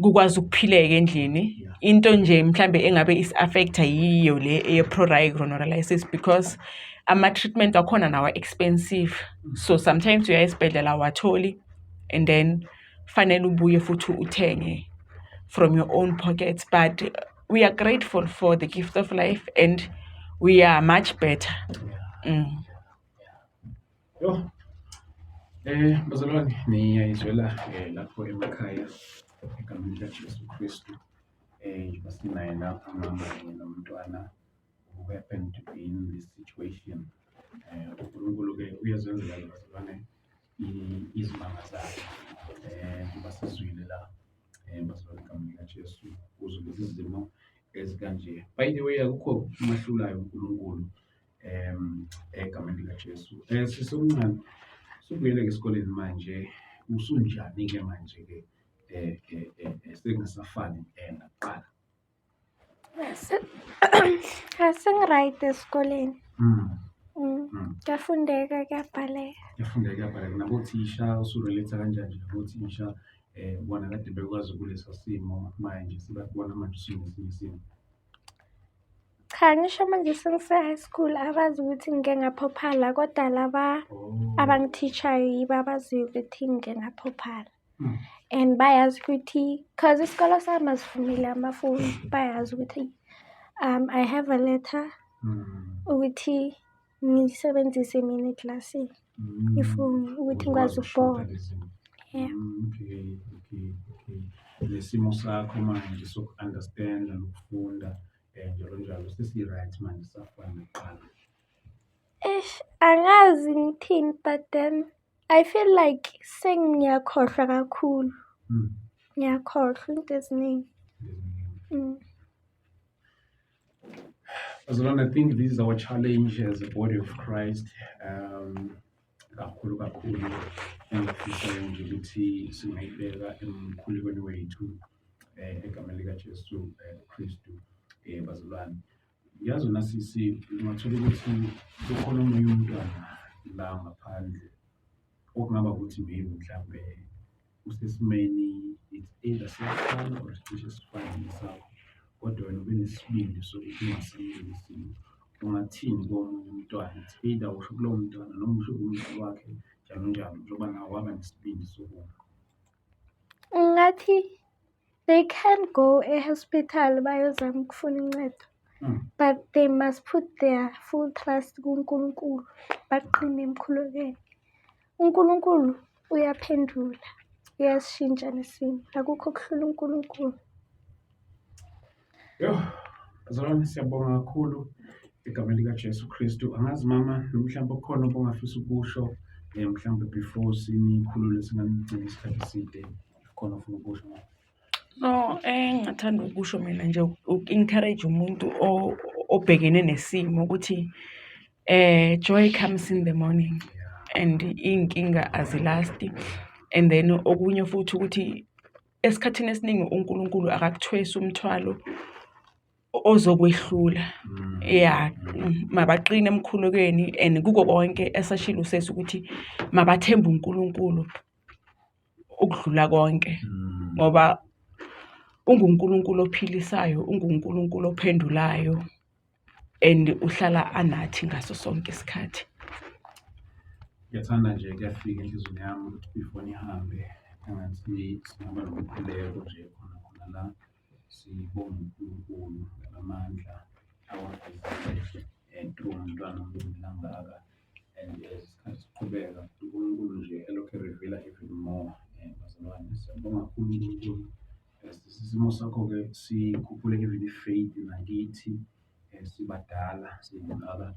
kukwazi ukuphileka endlini. Into nje mhlambe engabe isi-affect-a yiyo le eye-prodigiolysis because ama-treatment wakhona nawo expensive. So sometimes uya esibhedlela awatholi, and then fanele ubuye futhi uthenge from your own pockets. But we are grateful for the gift of life and we are much better. Yo. Bazalwane, niyayizwela lapho emakhaya egameni likaJesu Kristu. Njengoba sinaye lapha umama kanye nomntwana who happened to be in this situation. UNkulunkulu-ke uyazenzela-ke bazalwane izimanga zakhe. Njengoba sizwile la bazalwane egameni likaJesu kuzo lezi zimo ezikanje. By the way, akukho umahlulayo uNkulunkulu egameni likaJesu. Sisi omncane, subuyele-ke esikoleni manje, usunjani-ke manje-ke sekungasafani nakuqala? Sengi-right esikoleni. Kuyafundeka, kuyabhaleka. Kuyafundeka, kuyabhaleka. Nabothisha usu-relate-a kanjani nje nabothisha, bona kade bekwazi kulesa simo, manje sebakubona manje usunesinye isimo? Cha, ngisho manje sengise-high school abazi ukuthi ngike ngaphophala, kodwa laba abangithishayo yibo abaziyo ukuthi ngike ngaphophala. And bayazi ukuthi, cause isikolo sami asivumeli amafoni, bayazi ukuthi I have a letter ukuthi ngiyisebenzise mina eklasini ifoni ukuthi ngikwazi ukubona. Yeah. Okay. Nesimo sakho manje soku-understand-a nokufunda njalo njalo sesi-right manje, safana nakuqala? Eish, angazi ngithini, but then I feel like sengiyakhohlwa kakhulu. Ngiyakhohlwa into eziningi. Bazalwane, I think this is our challenge as a body of Christ. Kakhulu kakhulu engifisayo nje ukuthi singayibeka emkhulekweni wethu egameni likaJesu Kristu, bazalwane. Yazi wena sisi, ungathola ukuthi kukhona omunye umntwana la ngaphandle okungaba ukuthi maybe mhlambe usesimeni, it's either siyafana or cishe sifane nesakho, kodwa wena ube nesibindi sokuthi ungasamukeli isimo. Ungathini komunye umntwana? It's either usho kulowo mntwana noma usho kumzali wakhe njalo njalo, njengoba nawe waba nesibindi sokuma. Ngathi they can go e-hospital bayozama ukufuna uncedo, but they must put their full trust kuNkulunkulu, baqine emkhulekweni. UNkulunkulu uyaphendula, uyasishintsha nesimo, akukho okuhlula uNkulunkulu. Yo, bazalwane, siyabonga kakhulu egameni likaJesu Kristu. Angazi mama, mhlawumbe kukhona obungafisa ukusho mhlawumbe before sinikhulule, singanigcini isikhathi eside. Khona ofuna ukusho? No, engingathanda ukusho mina nje uku-encourage umuntu obhekene nesimo ukuthi joy comes in the morning and iy'nkinga azilasti. And then okunye futhi ukuthi esikhathini esiningi uNkulunkulu akakuthwesi umthwalo ozokwehlula. Ya, mabaqine emkhulekweni and kuko konke esashilo usesi ukuthi mabathembe uNkulunkulu ukudlula konke ngoba unguNkulunkulu ophilisayo, unguNkulunkulu ophendulayo and uhlala anathi ngaso sonke isikhathi. Ngiyathanda nje kuyafika enhliziyweni yami ukuthi before nihambe engathi singaba nomkhuleko nje khona khona la sibonge uNkulunkulu ngamandla awavezile through umntwana omncane kangaka and as isikhathi siqhubeka uNkulunkulu nje elokhu e-reveal-a even more bazalwane. Siyabonga kakhulu uNkulunkulu. Isimo sakho-ke sikhuphule even i-faith nakithi sibadala singaka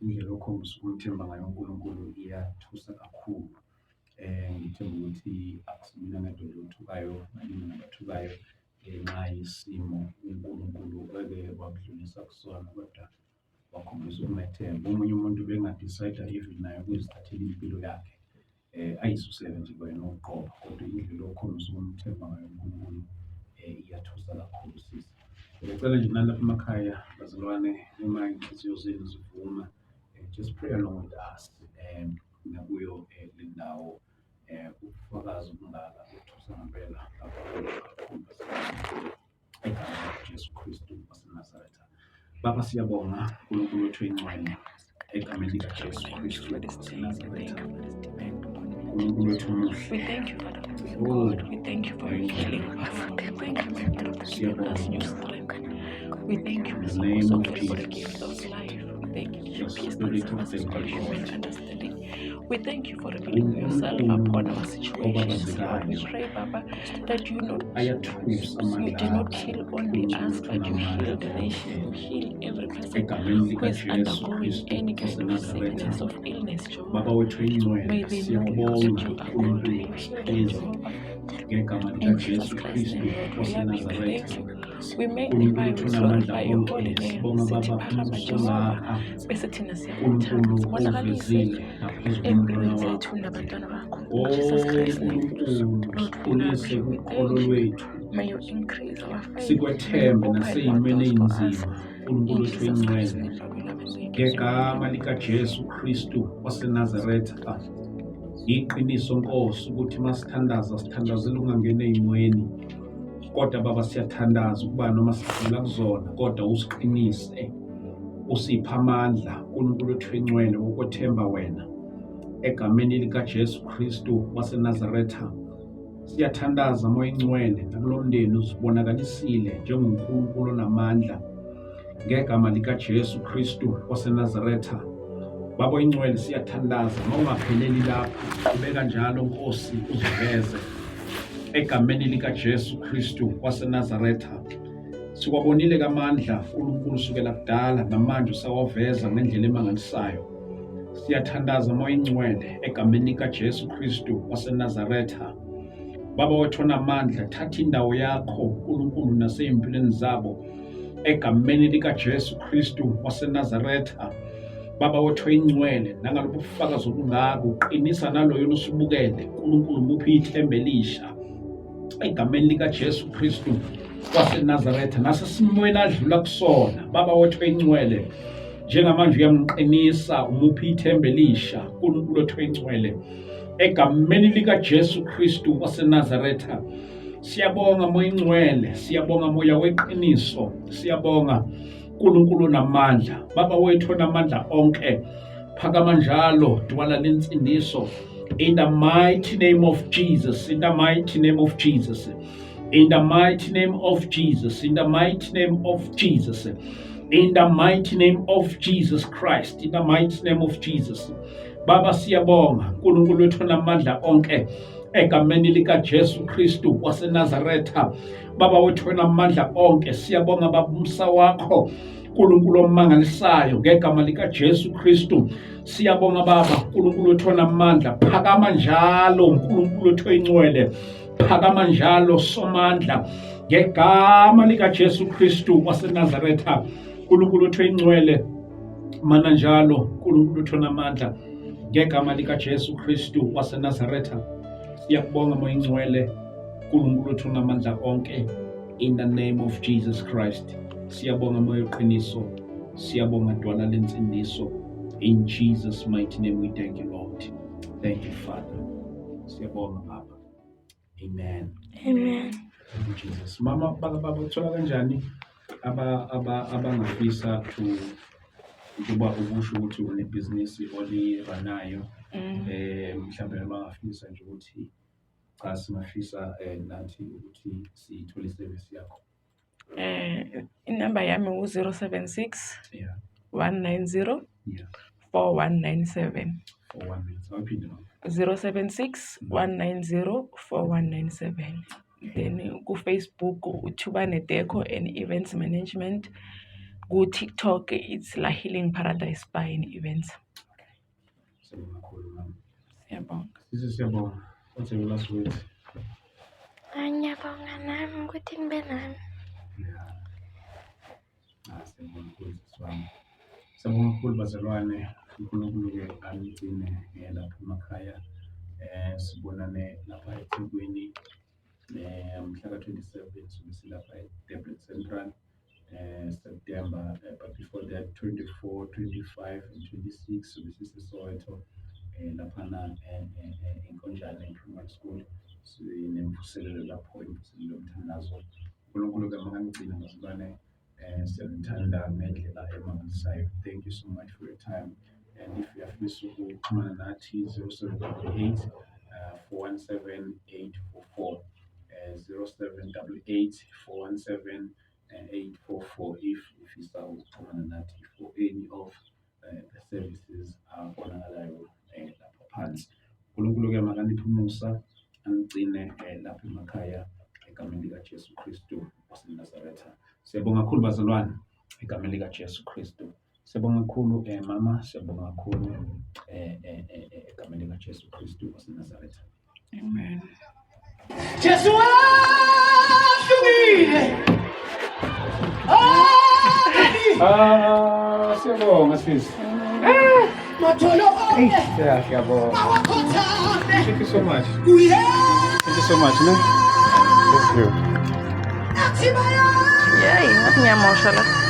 indlela okhombisa ukumthemba ngayo uNkulunkulu iyathusa kakhulu. Ngithemba ukuthi akusimina ngedwa nje othukayo, baningi nabathukayo ngenxa yesimo uNkulunkulu eke wakudlulisa kusona kodwa wakhombisa ukumethemba. Omunye umuntu ubenga-decide-a even naye ukuzithathela impilo yakhe ayisusele nje kwayena uqobo, kodwa indlela okhombisa ukumthemba ngayo uNkulunkulu iyathusa kakhulu sisi. Ngiyacela nje nalapha emakhaya bazalwane uma iy'nhliziyo zenu zivuma just pray along with us nakuyo le ndawo ubufakazi obungaka buthusa ngempela kakhulu kakhulu bazalwane. Egameni likaJesu Kristu waseNazaretha. Baba siyabonga uNkulunkulu wethu oyingcwele egameni likaJesu Kristu waseNazaretha. uNkulunkulu wethu omuhle. We thank you, Father, for your God. We thank you for your healing power. We thank you, Father, for giving us new strength. We thank you, In the Mr. name of for the Jesus. gift of life. We thank you The for peace that Spirit of surpasses the all human God. understanding. We thank you for revealing yourself upon our situations, Lord. We pray, Baba, that you not Ayathusa you amandla did not akho heal only us, uNkulunkulu but you heal onamandla the onke. nation. You heal every person Egameni who is likaJesu undergoing Kristu any kind of waseNazaretha. sickness of illness, Baba Jehovah. wethu oyingcwele, May they know that siyakubonga you are God. uNkulunkulu May you heal them, sihlezi Jehovah. ngegama In likaJesu Jesus Christ's Kristu name, Lord, we love you. We waseNazaretha. thank you. We uNkulunkulu magnify, wethu we onamandla glorify your onke, holy name. sibonga Sithi Baba phakama umusa Jehova, ongaka bese thina siyakuthanda. uNkulunkulu Sibonakalise ovezile ngaphezu komntwana empilweni wakho. zethu nabantwana bakho. In Oh Jesus Christ's name, Nkulunkulu, Lord, we love siqinise you. We ukholo thank you. lwethu, May you increase our faith. May you sikwethembe open more nasey'mweni doors for us. ey'nzima, In uNkulunkulu wethu Jesus Christ's oyingcwele. name, Lord, we love and thank you so much. Ngegama likaJesu Kristu waseNazaretha, iqiniso Nkosi ukuthi masithandaza sithandazela ukungangena ey'mweni, kodwa Baba siyathandaza ukuba noma sidlula kuzona kodwa usiqinise, usiphe amandla uNkulunkulu wethu oyingcwele wokwethemba wena. Egameni likaJesu Kristu waseNazaretha, siyathandaza Moya Ingcwele nakulo mndeni uzibonakalisile njengoNkulunkulu onamandla ngegama likaJesu Kristu waseNazaretha. Baba oyingcwele siyathandaza mawungapheleli lapha qhubeka njalo Nkosi uziveze egameni likaJesu Kristu waseNazaretha. Siwabonile kamandla uNkulunkulu sukela kudala namanje usawaveza ngendlela emangalisayo. Siyathandaza Moya Ingcwele egameni likaJesu Kristu waseNazaretha. Baba wethu onamandla, thatha indawo yakho uNkulunkulu nasey'mpilweni zabo egameni likaJesu Kristu waseNazaretha. Baba wethu oyingcwele, nangalobu bufakazi obungaka uqinisa naloyo osubukele. uNkulunkulu muphi ithemba elisha egameni likaJesu Kristu waseNazaretha nasesimweni adlula kusona. Baba wethu oyingcwele, njengamanje uyamqinisa, umuphi ithemba elisha uNkulunkulu wethu oyingcwele egameni likaJesu Kristu waseNazaretha. Siyabonga Moya Ingcwele, siyabonga Moya weqiniso, siyabonga uNkulunkulu onamandla, Baba wethu onamandla onke. Phakama njalo dwala lensindiso in the mighty name of Jesus, in the mighty name of Jesus, in the mighty name of Jesus, in the mighty name of Jesus, in the mighty name of Jesus Christ, in the mighty name of Jesus. Baba siyabonga uNkulunkulu wethu onamandla onke egameni likaJesu Kristu waseNazaretha. Baba wethu onamandla onke, siyabonga Baba umsa wakho uNkulunkulu omangalisayo ngegama likaJesu Kristu. Siyabonga Baba uNkulunkulu wethu onamandla, phakama njalo uNkulunkulu wethu oyingcwele Phakama njalo Somandla ngegama likaJesu Kristu waseNazaretha. Nkulunkulu wethu oyingcwele, mana njalo Nkulunkulu wethu onamandla ngegama likaJesu Kristu waseNazaretha. Siyakubonga Moya Ingcwele, Nkulunkulu wethu onamandla onke, in the name of Jesus Christ. Siyabonga Moya oqiniso, siyabonga Dwala lensindiso. In Jesus mighty name we thank you Lord. Thank you Father. Siyabonga Baba. Amen. Amen. Thank you Jesus. Mama baba baba uthola kanjani aba aba abangafisa to ukuba ukusho ukuthi unebhizinisi oliranayo mhlawumbe bangafisa nje ukuthi cha singafisa nathi ukuthi sithole isevisi yakho. Inamba yami u-076 190 4197. 4197. Awuphinde mama. 076 190 4197. Then ku-Facebook uThubane Deco and Events Management. Ku-TikTok it's La Healing Paradise Spa and Events. Siyabonga kakhulu mama. Siyabonga. Sisi siyabonga. What's your last words? Ah, ngiyabonga nami ukuthi nibe nami. Yeah. Ah, siyabonga kakhulu sisi wami. Siyabonga kakhulu bazalwane. uNkulunkulu-ke anigcine lapha emakhaya. Sibonane lapha eThekwini mhla ka-27 sobe silapha e-Durban Central. September, but before that 24, 25 and 26 sobe siseSoweto laphana eNkonjane Primary School, sinemvuselelo lapho, imvuselelo yomthandazo. uNkulunkulu-ke makanigcine bazalwane. Siyanithanda ngendlela emangalisayo. Thank you so much for your time. And if uyafisa ukuxhumana nathi, 0788 417 844, 0788 417 844 if ufisa ukuxhumana nathi for any of the services abonakalayo lapha phansi. uNkulunkulu-ke makaniphe umusa anigcine lapha emakhaya egameni likaJesu Kristu waseNazaretha. Siyabonga kakhulu bazalwane egameni likaJesu Kristu. Siyabonga kakhulu mama, siyabonga kakhulu egameni likaJesu Kristu waseNazaretha. Amen. Jesu wahlukile. Ah, siyabonga sisi. Matholo onke Yeah, siyabonga. awakhothame Thank you so much. kuye Thank you so much, ne? Thank you. athi baya Yey, ngathi ngiyamosha la.